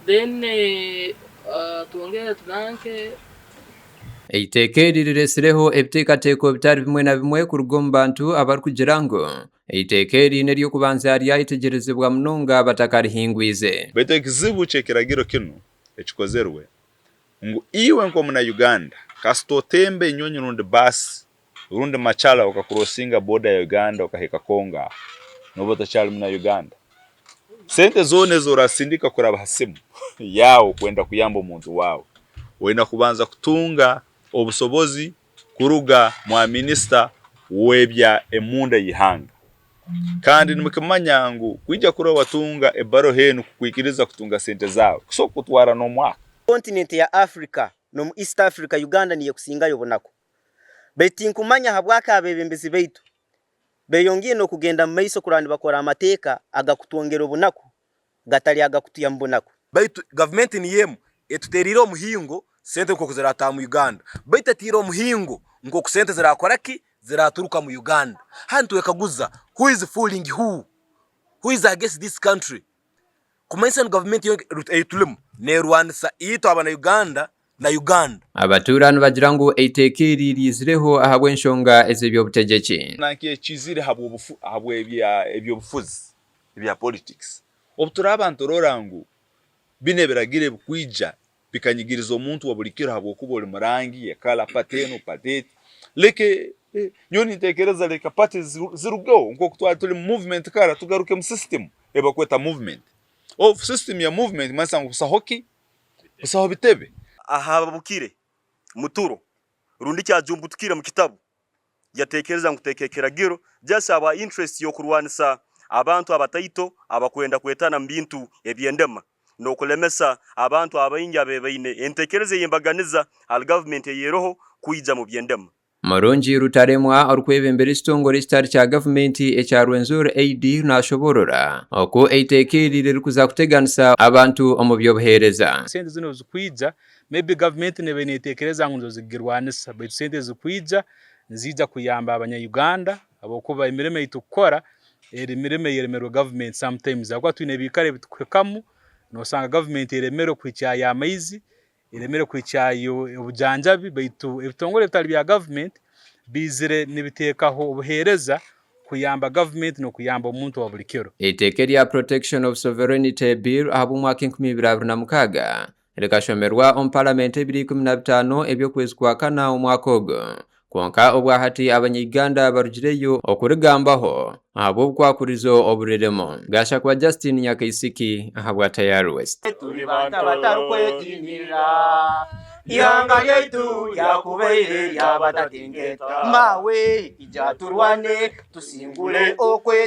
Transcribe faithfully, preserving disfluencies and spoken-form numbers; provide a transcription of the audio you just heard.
Then, eh, uh, twongere tunanke. Eiteeka eri riresireho ebiteekateeko bitali bimwe na bimwe kuruga omu bantu abarukugira ngu eiteeka eri n'ery'okubanza ryayetegyerezebwa munonga batakarihingwize. Baitu ekizibu ky'ekiragiro kinu ekikozerwe, ngu iwe nk'omuna Uganda, kasita otemba enyonyi rundi bus, rundi machala okakurosinga border ya Uganda okahika Congo, nooba otakyali muna Uganda. Sente zoona ezi orasindika kuraba ha simu yaawe kwenda kuyamba omuntu waawe, oina kubanza kutunga obusobozi kuruga mwa minisita w'ebya emunda y'ihanga. Kandi nimukimanya ngu kwija kurora watunga ebbaruha enu kukwikiriza kutunga sente zaawe, kusooka kutwara n'omwaka. Continent ya Africa n'omu East Africa, Uganda niyo ekusingayo obunaku. Baitu tinkumanya habwaki abeebembezi baitu beyongiire n'okugenda mu maiso kurora nibakora amateeka agakutwongera obunaku gatali agakutwihamu bunaku. Baitu gavumenti niyo emu etuteriire omuhingo sente nk'oku zirataaha mu Uganda, baitu etiire omuhingo nk'oku sente zirakora ki, ziraturuka mu Uganda. Hanu twekaguza, who is fooling who? Who is against this country? Kumanyisa ngu gavumenti yo-, ei tulimu neerwanisa itwe Abanauganda na Uganda. Abatuura nibagira ngu eiteeka eri liizireho ahabw'enshonga ez'eby'obutegyeki. Nanka ekizire habw'obufu-, habw'ebya-, eby'obufuzi, ebya politics. Obu turaaba niturora ngu binu ebiragiro ebikwija bikanyigiriza omuntu wa buli kiro habwokuba oli mu rangi, ye kala, pati enu, pati eti. Leke, eh, nyowe nintekereza leka pati ziru-, zirugeho, nk'oku twali tuli mu movement kara, tugaruke mu system ebakweta movement. Obu system ya movement, manyisa ngu busaho ki? Busaho bitebe. Ahabukire, muturo, rundi kyajumbutukire mu kitabu, yatekereza ngu kuteeka ekiragiro just habwa interest y'okurwanisa abantu abataito abakwenda kwetana mu bintu eby'endema, n'okulemesa abantu abaingi ababaine entekereza ey'embaganiza hali gavumenti eyeroho kwija mu by'endema. Murungi Rutaremwa, orukwebembera ekitongore ekitali kya gavumenti ekya Rwenzori Aid, nashoborora oku eiteeka eri lirikuza kuteganisa abantu omu by'obuheereza. Sente zinu obu zikwija, maybe gavumenti neeba neetekereza ngu nizo zikugirwanisa, baitu sente ezikwija niziija kuyamba Abanya-Uganda, habwokuba emirimo ei tukukora eri mirimo eyeremerwe gavumenti sometimes, habwokuba twine ebiikaro ebi tukuhikamu, noosanga gavumenti eremerwe kuhikyayo amaizi, eremere kuhikyayo obujanjabi, baitu ebitongole ebitali bya gavumenti biizire nibiteekaho obuheereza kuyamba gavumenti n'okuyamba omuntu owa buli kiro. Eiteeka erya Protection of Sovereignty Bill ahabw'omwaka enkumi ibiri abiri na mukaaga likashomerwa omu Palamenti ebiro ikumi na bitaano eby'okwezi kwa kana omwaka ogu. Kwonka obwa hati Abanya-Uganda barugireyo okurigambaho ahabw'obukwakurizo oburirimu. Gashakwa Justin Nyakaisiki ahabwa Tayari West. Tuli bantu abatarukwetiinirra. Ihanga lyaitu lyakubaire ly'abatatengeeta. Mawe, ija turwane, tusingule okwe-